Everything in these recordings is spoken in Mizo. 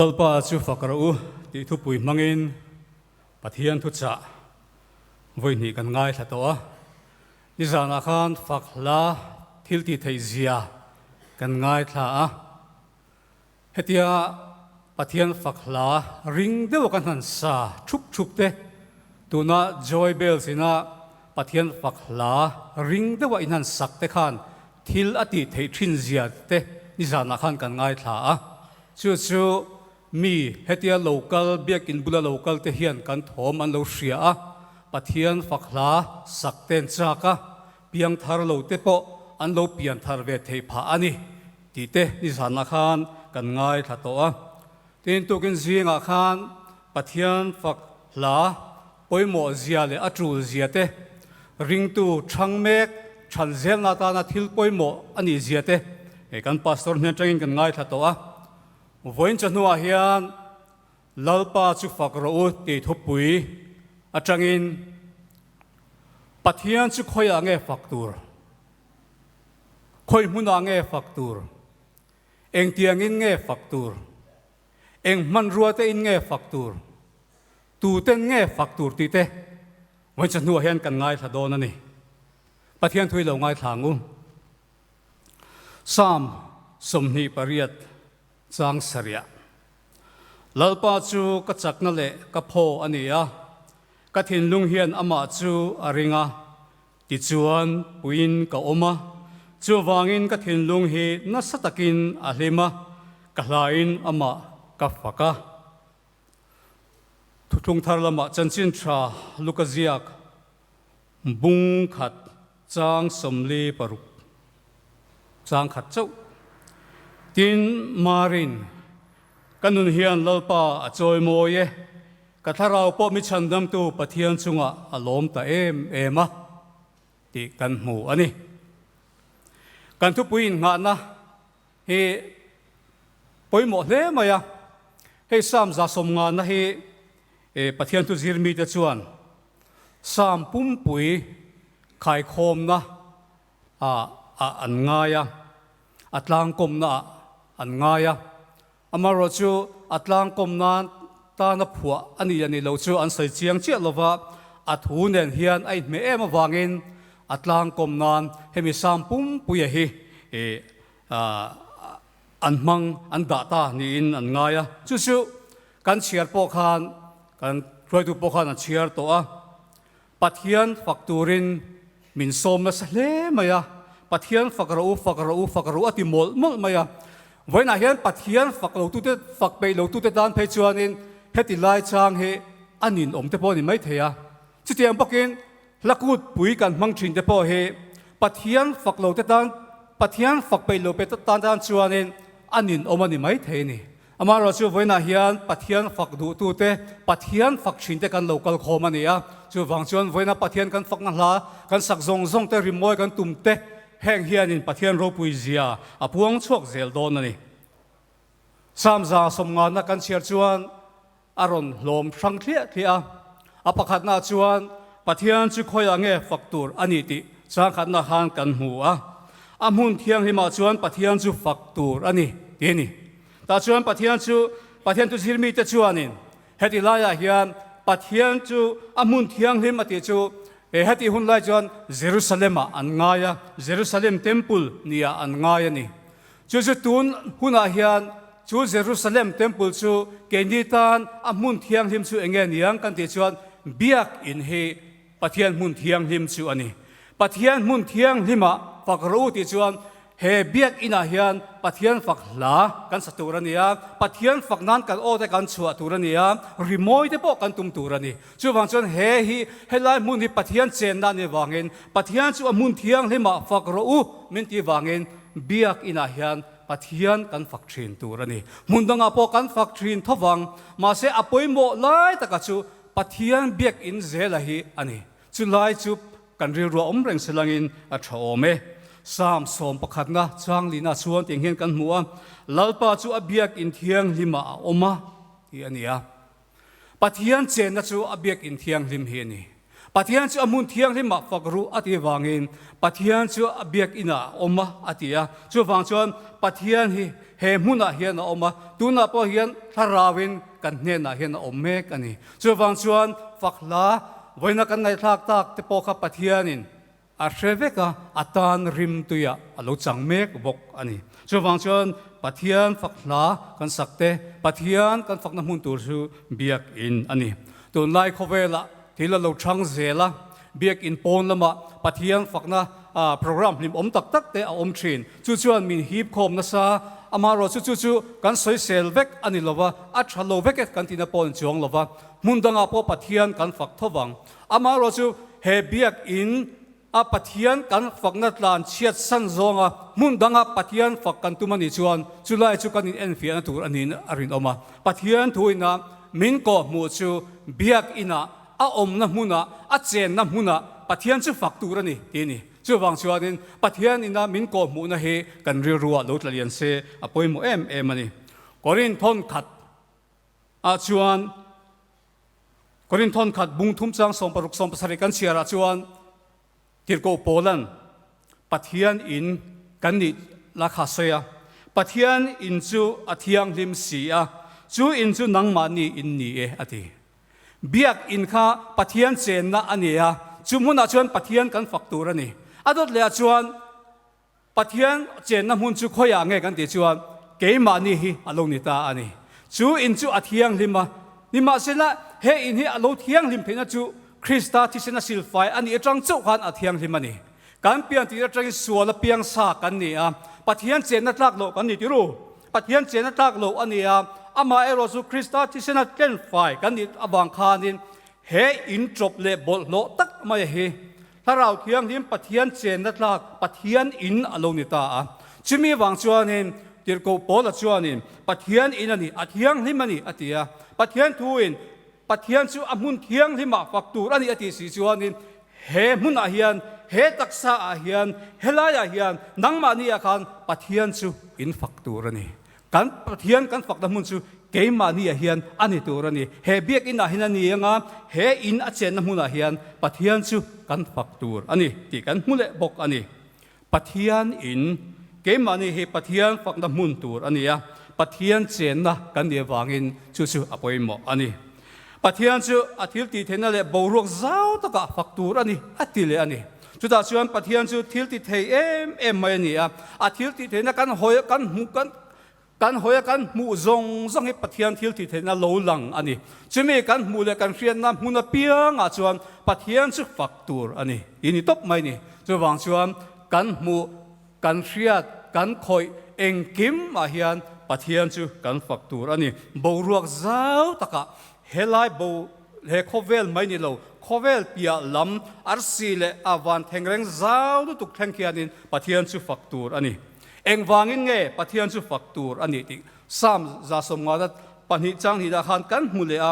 Lalpa chu fak rawh u tih thupui hmangin Pathian thuchah vawi hnih kan ngaithla tawh a. Nizanah khan fak hla thil tih theih zia kan ngaithla a. Hetia Pathian fak hla ring deuh a kan han sa thup thup te, tuna Joy Bells ina Pathian fak hla ring deuh a in han sak te khan thil a tih theih thin zia te nizanah khan kan ngaithla a. Chu chu mi hetia lo kal, biakin bula lo kal te hian kan thawm an lo hria a, Pathian fak hla sak ten chak a, piang thar lo te pawh an lo pian thar ve thei phah a ni tih te nizanah khan kan ngaithla tawh a. Tin, tukin zingah khan Pathian fak hla pawimawh zia leh a tul zia te, ringtu chhang mek chhan zelna atana thil pawimawh a nih zia te kan pastor hnen atangin kan ngaithla tawh a. Vawiin chawhnuah hian Lalpa chu fak rawh u tih thupui atangin Pathian chu khawiah nge fak tur? Khawi hmunah nge fak tur? Engtiangin nge fak tur? Eng hmanrua te in nge fak tur? Tuten nge fak tur tih te vawiin hnuah hian kan ngaithla dawn a ni. Pathian thui lo ngaithla ang u. Psalm 28 chang sarih. Lalpa chu ka chakna leh ka phaw a ni a, ka thinlung hian amah chu a ring a, Tichuan, puiin ka awm a, chuvangin ka thinlung hi nasa takin a hlim a, ka hlain amah ka fak a. Thuthlung thar lamah chanchin tha Luka ziak bung khat chang 46 chang khat chauh. Tin, Marin, ka nun hian Lalpa a chawi mawi e, Ka thlarau pawh mi chhandamtu Pathian chungah a lawm ta em em a tih kan hmu a ni. Kan thupui innghahna hi pawimawh hle mai a, hei Psalm 150 hi Pathian thu zir mite chuan Psalm pumpui khaikhawmna ah an ngai a, a tlangkawmna ah an ngai a. Amaherawhchu, a tlangkawm nan tana phuah a ni a nih loh chu an sawi chiang chiah lo va, a thu nen hian a inhmeh em avangin a tlangkawm nan hemi Sam pumpuia hi an hmang, an dah ta niin an ngai a. Chu chu kan chhiar pawh khan, kan hruaitu pawh khan a chhiar tawh a. Pathian fak turin min sawm nasa hle mai a, Pathian fak rawh u, fak rawh u, fak rawh u a ti mawlh mawlh mai a. Vawiinah hian Pathian fak lo tute, fak peih lo tute tan phei chuanin heti lai chang hi a ninawm te pawh a ni maithei a. Chutiang bawkin hla kut pui kan hmang thin te pawh hi Pathian fak lo te tan, Pathian fak peih lo pe tan tan chuanin a ninawm a ni maithei a ni. Amaherawhchu vawiinah hian Pathian fak duhtute, Pathian fak thinte kan lo kal khawm a ni a. Chuvang chuan vawiina Pathian kan fakna hla, kan sak zawng zawng te, rimawi kan tum te, heng hianin Pathian ropui zia a puang chhuak zel dawn a ni. Psalm 150 kan chhiar chuan a rawn hlawm hrang thliah thliah a. A pakhatnaah chuan Pathian chu khawiah nge fak tur a ni tih changkhatna khan kan hmu a. A hmun thianghlimah chuan Pathian chu fak tur a ni tih a ni. Tah chuan Pathian chu Pathian thu zirmite chuanin heti laiah hian Pathian chu a hmun thianghlim a tih chu heti hun lai chuan Jerusalem-ah an ngai a, Jerusalem Temple niah an ngai a ni. Chu chu tun hunah hian chu Jerusalem Temple chu keini tan a hmun thianghlim chu enge niang kan tih chuan Biak in hi Pathian hmun thianghlim chu a ni. Pathian hmun thianghlimah fak rawh u tih chuan he biak inah hian Pathian fak hla kan sa tur a ni a, Pathian fak nan kan aw te kan chhuah tur a ni a, rimawi te pawh kan tum tur a ni. Chuvang chuan he hi helai hmun hi Pathian chenna a nih vangin Pathian chu a hmun thianghlimah fak rawh u min tih vangin biak inah hian Pathian kan fak thin tur a ni. Hmun dangah pawh kan fak thin tho vang, mahse a pawimawh lai taka chu Pathian biakinn zela hi a ni. Chu lai chu kan rilru a awm reng se langin a tha awm e. Psalm 11na chang lina chuan tiang hian kan hmu a, Lalpa chu a biakinn thianghlimah a awm a tih a ni a. Pathian chenna chu a biakinn thianghlim hi a ni. Pathian chu a hmun thianghlimah fak ruh a tih vangin Pathian chu a biakinah a awm a a ti a. Chuvang chuan Pathian hi he hmunah hian a awm a, tunah pawh hian thlarauin kan hnenah hian a awm mek a ni. Chuvang chuan fak hla vawiina kan ngaihthlak tak te pawh kha Pathianin a hre vek a, a tan rim tuiah a lo chang mek bawk a ni. Chuvang chuan Pathian fak hla kan sak te, Pathian kan fakna hmun tur chu biakin a ni. Tunlai khawvelah thil a lo chang zel a, biakin pawn lamah Pathian fakna program hlim awm tak tak te a awm thin. Chu chuan min hip khawm nasa, amaherawh chu chu chu kan sawisel vek a ni lova, a tha lo vek e kan tihna pawh an chuang lova, hmun dangah pawh Pathian kan fak tho vang. Amaherawh chu he biakin a Pathian kan fakna tlan chhiat san zawnga hmun danga Pathian fak kan tum a nih chuan chulai chu kan in enfiahna tur a niin a rinawm a. Pathian thuina min kawhhmuh chu biakinah a awmna hmunah a chenna hmunah Pathian chu fak tur a ni tih a ni. Chuvang chuanin Pathian ina min kawhhmuhna hi kan rilruah lo tla lian se a pawimawh em em a ni. Korinthon khat ah chuan Korinthon khat bung thum chang 16 17 kan chhiarah chuan Tirhkoh Paulan Pathian in kan nih la kha sawi a, Pathian in chu a thianghlim si a, chu in chu nangmahni in ni e a ti. Biak in kha Pathian chenna a ni a, chu hmunah chuan Pathian kan fak tur a ni. A dawt lehah chuan Pathian chenna hmun chu khawiah nge kan tih chuan keimahni hi a lo ni ta a ni. Chu in chu a thianghlim a, nimahsela he in hi a lo thianghlim theihna chu Krista thisen a silfai a nih atang chauh khan a thianghlim a ni. Kan pian tir atangin sual a piang sa kan ni a, Pathian chenna tlak loh kan ni tir u. Pathian chenna tlak loh a ni a, amah erawh chu Krista thisen a tlenfai kan nih avang khanin he in tawp leh bawlhhlawh tak mai hi Thlarau Thianghlim Pathian chenna tlak Pathian in a lo ni ta a. Chumi vang chuanin Tirhkoh Paula chuanin Pathian in a ni, a thianghlim a ni a ti a. Pathian thuin Pathian chu a hmun thianghlimah fak tur a ni a tih si chuanin he hmunah hian, he taksa ah hian, helaiah hian nangmahni ah khan Pathian chu in fak tur a ni. Kan Pathian kan fakna hmun chu keimahni ah hian a ni tur a ni. He biakinn ah hian a ni anga he in a chenna hmunah hian Pathian chu kan fak tur a ni tih kan hmu leh bawk a ni. Pathian in keimahni hi Pathian fakna hmun tur a ni a, Pathian chenna kan nih avangin chu chu a pawimawh a ni. Pathian chu a thil tih theihna leh boruak zau takah fak tur a ni a ti leh a ni. Chutah chuan Pathian chu thil ti thei em em mai a ni a, a thil tih theihna kan hawi kan hmuh kan kan hawi a kan hmuh zawng zawng hi Pathian thil tih theihna lo lang a ni. Chumi kan hmuh leh kan hriatna hmun apiangah chuan Pathian chu fak tur a ni tih ni tawp mai a ni. Chuvang chuan kan hmuh Kan hriat, kan khawih engkim ah hian Pathian chu kan fak tur a ni. Boruak zau takah helai bo he khawvel mai ni lo, khawvel piah lam arsi leh a van thengreng zau lutuk thleng khianin Pathian chu fak tur a ni. Engvangin nge Pathian chu fak tur a nih tih Psalm 152 chang hnihah khan kan hmu leh a.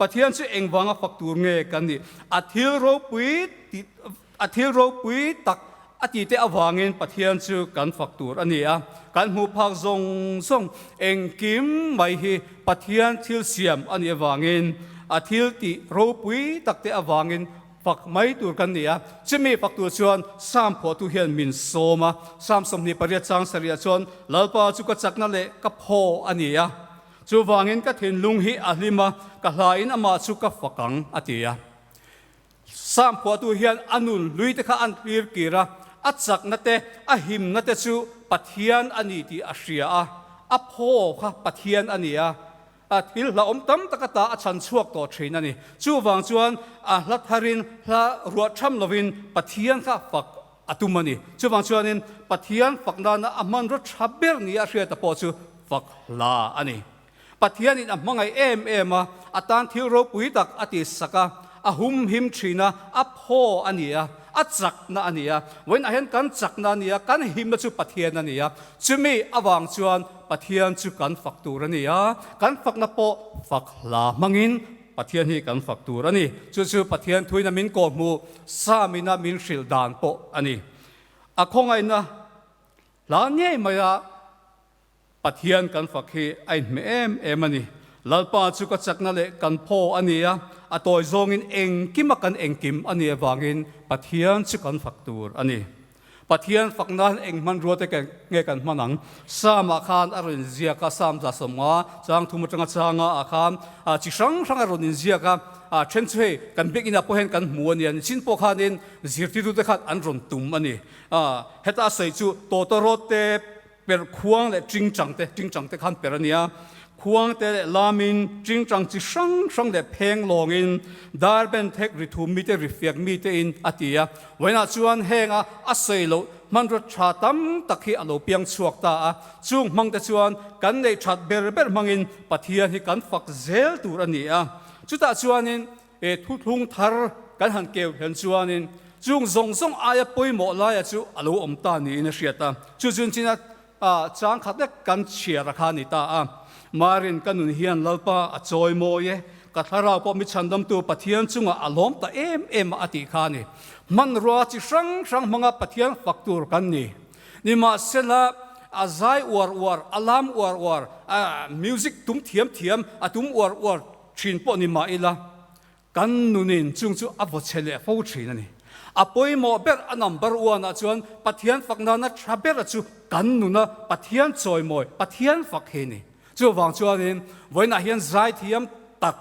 Pathian chu engvanga fak tur nge kan nih? A thil ropui tih A thil ropui tak a ti te avangin Pathian chu kan fak tur a ni a, kan hmuh phak zawng zawng engkim mai hi Pathian thil siam a nih avangin a thil tih ropui tak te avangin fak mai tur kan ni a. Chumi fak tur chuan Psalm phuahtu hian min sawm a, Psalm 28 chang sarihah chuan Lalpa chu ka chakna leh ka phaw a ni a, chuvangin ka thinlung hi a hlim a, ka hlain amah chu ka fak ang a ti a. Sam phuahtu hian a nun hlui te kha an thlir kir a, a chakna te, a himna te chu Pathian a ni tih a hria a, a phaw kha Pathian a ni a, a thil hlauhawm tam tak ata a chhan chhuak tawh thin a ni. Chuvang chuan a hla tharin hla ruah tham lovin Pathian kha fak a tum a ni. Chuvang chuanin Pathian fak nana a hmanraw tha ber ni a hriata pawh chu fak hla a ni. Pathianin a hmangaih em em a, a tan thil ropui tak a ti sak a, a humhim thin a, a phaw a ni a, a chakna a ni a. Vawiinah hian kan chakna a ni a, kan himna chu Pathian a ni a. Chumi avang chuan Pathian chu kan fak tur a ni a, kan fakna pawh fak hla hmangin Pathian hi kan fak tur a ni. Chu chu Pathian thuina min kawhhmuh, Samina min hrilh dan pawh a ni. A khawngaihna hla ngei maia Pathian kan fak hi a inhmeh em em a ni. Lalpa chu ka chakna leh kan phaw a ni a, A tawi zawngin engkima kan engkim a nih avangin Pathian chu kan fak tur a ni. Pathian fak nan eng hmanrua te nge kan hman ang? Psalm-ah khan a rawn inziak a, Psalm 150 chang thum atanga changa ah khan chi hrang hrang a rawn inziak a, a then chu hei kan biakinah pawh hian kan hmu a nia, nichin pawh khanin zirtirtute khan an rawn tum a ni. Heta a sawi chu tawtawrawt te, Per khuang leh tingtang te, tingtang te khan per a nia. Khuang te leh lamin tingtang chi hrang hrang leh pheng lawngin dar ben thek ri thum mite ri fiak mite in a ti a. Vawiinah chuan henga a sawi loh hmanraw tha tam tak hi a lo piang chhuak ta a. Chung hmang te chuan kan neih that ber ber hmangin Pathian hi kan fak zel tur a ni a. Chutah chuanin He thuthlung thar kan han keu hian chuanin chung zawng zawng aia pawimawh laia chu a lo awm ta niin a hriat a. Chu chun china chang khat lek kan chhiar a kha a ni ta a. Marin ka nun hian Lalpa a chawi mawi e, ka thlarau pawh mi chhandamtu Pathian chungah a lawm ta em em a a tih kha a ni. Hmanrua chi hrang hrang hmanga Pathian fak tur kan ni. Nimahsela a zai uar uar, a lam uar uar, a music tum thiam thiam, a tum uar uar Thin pawh ni mah ila, kan nunin chung chu a vaw chhe leh fo thin a ni. A pawimawh ber a number one ah chuan Pathian fak nana tha bera chu kan nuna Pathian chawimawi, Pathian fak hi a ni. Chuvang chuanin vawiinah hian zaithiam tak,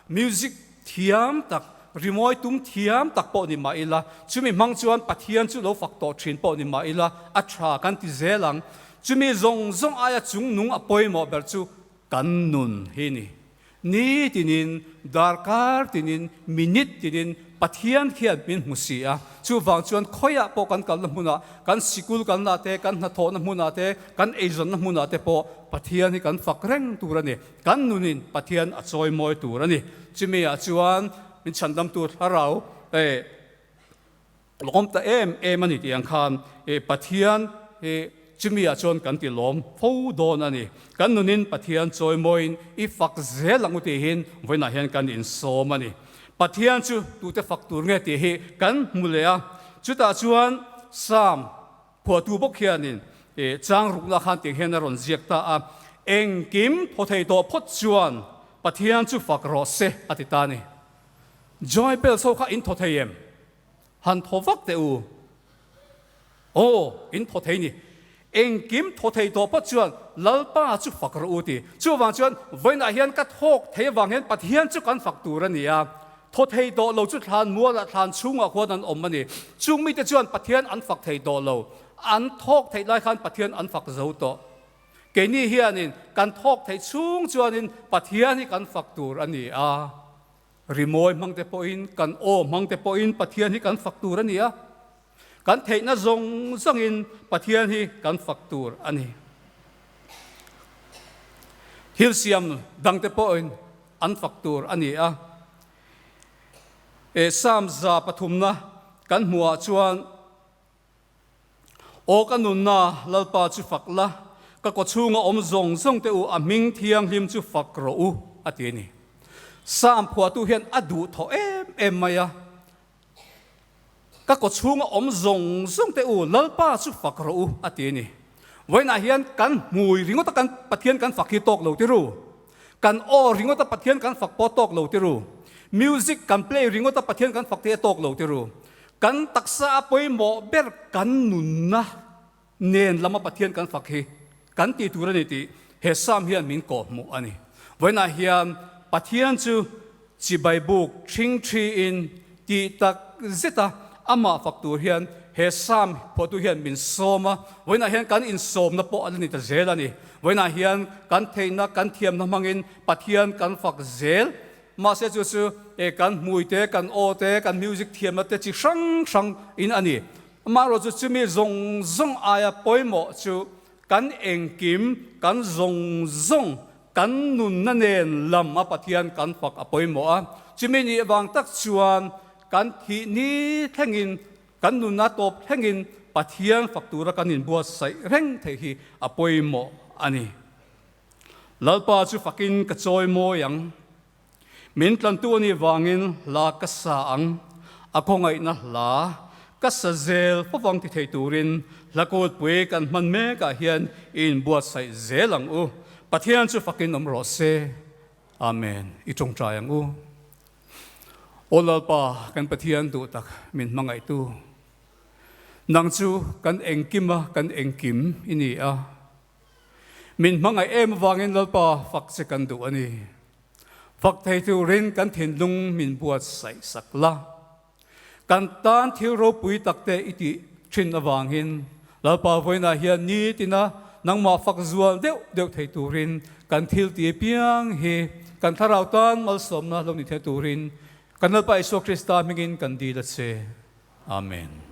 music thiam tak, rimawi tum thiam tak pawh ni mah ila, chumi hmang chuan Pathian chu lo fak tawh thin pawh ni mah ila a tha kan ti zel ang. Chumi zawng zawng aia chungnung a pawimawh ber chu kan nun hi ni. Ni tinin, darkar tinin, minute tinin Pathian khian min hmu si a. Chuvang chuan khawiah pawh kan kalna hmunah, kan sikul kalna te, kan hnathawhna hmunah te, kan eizawnna hmunah te pawh Pathian hi kan fak reng tur a ni. Kan nunin Pathian a chawi mawi tur a ni. Chumi ah chuan min chhandamtu thlarau eh Lawm ta em em a ni tih ang khan Pathian hi chumi ah chuan kan ti lawm fo dawn a ni. Kan nunin Pathian chawimawiin i fak zel ang u tihin vawiinah hian kan insawm a ni. Pathian chu tute fak tur nge tih hi kan hmu leh a, chutah chuan Psalm phuahtu bawk hianin chang rukna khan tiang hian a rawn ziak ta a, Engkim thaw thei tawh phawt chuan Pathian chu fak rawh se a ti ta a ni. Joy Bells ho kha in thaw thei em? Han thaw vak teh u. Aw, in thaw thei ni. Engkim thaw thei tawh phawt chuan Lalpa chu fak rawh u ti. Chuvang chuan vawiinah hian ka thawk thei avang hian Pathian chu kan fak tur a ni a. Thaw thei tawh lo chu thlan mualah thlan chhungah khuan an awm a ni. Chung mite chuan Pathian an fak thei tawh lo. An thawk theih lai khan Pathian an fak zo tawh. Keini hianin kan thawk theih chhung chuanin Pathian hi kan fak tur a ni a. Rimawi hmangte pawhin, kan aw hmangte pawhin Pathian hi kan fak tur a ni a. Kan theihna zawng zawngin Pathian hi kan fak tur a ni. Thil siam dangte pawhin an fak tur a ni a. E Psalm 103na kan hmuhah chuan, Aw ka nunna, Lalpa chu fak la, ka kawchhunga awm zawng zawng te u a hming thianghlim chu fak rawh u, a ti a ni. Psalm phuahtu hian a duh thaw em em mai a, Ka kawchhunga awm zawng zawng te u, Lalpa chu fak rawh u, a ti a ni. Vawiinah hian kan hmui ringawta kan Pathian kan fak hi tawk lo ti ru. Kan aw ringawta Pathian kan fak pawh tawk lo ti ru. Music kan play ringawta Pathian kan fak te a tawk lo ti ru. Kan taksa a pawimawh ber kan nunna nen lama Pathian kan fak hi kan tih tur a ni tih he Psalm hian min kawhhmuh a ni. Vawiinah hian Pathian chu chibai buk ṭhing ṭhiin tih tak zeta amah fak tur hian he Psalm phuahtu hian min sawm a. Vawiinah hian kan insawmna pawh a la ni ta zel a ni. Vawiinah hian kan theihna kan thiamna hmangin Pathian kan fak zel. Mahse chu chu e kan hmui te, kan aw te, kan music thiamna te chi hrang hrang in a ni. Amaherawh chu chumi zawng zawng aia pawimawh chu kan engkim, kan zawng zawng, kan nunna nen lam a Pathian kan fak a pawimawh a. Chumi nih vang tak chuan kan thih ni thlengin, kan nunna tawp thlengin Pathian fak tura kan inbuatsaih reng theih hi a pawimawh a ni. Lalpa chu fakin ka chawi mawi ang. Min tlantu a nih vangin hla ka sa ang. A khawngaihna hla ka sa zel fawvang ti thei turin hla kawlpui kan hman mekah hian i inbuatsaih zel ang u. Pathian chu fakin awm rawh se. Amen. I tawngtai ang u. Aw Lalpa, kan Pathian duh tak min hmangaihtu, nang chu kan engkima kan engkim i ni a. Min hmangaih em avangin Lalpa fak che kan duh a ni. Fak thei turin kan thinlung min buatsaih sak la. Kan tan thil ropui takte i tih thin avangin Lalpa vawiinah hian nitina nangmah fak zual deuh deuh thei turin kan thil ti piang hi kan thlarau tan malsawmna lo ni thei turin kan Lalpa Isua Krista hmingin kan dil a che. Amen.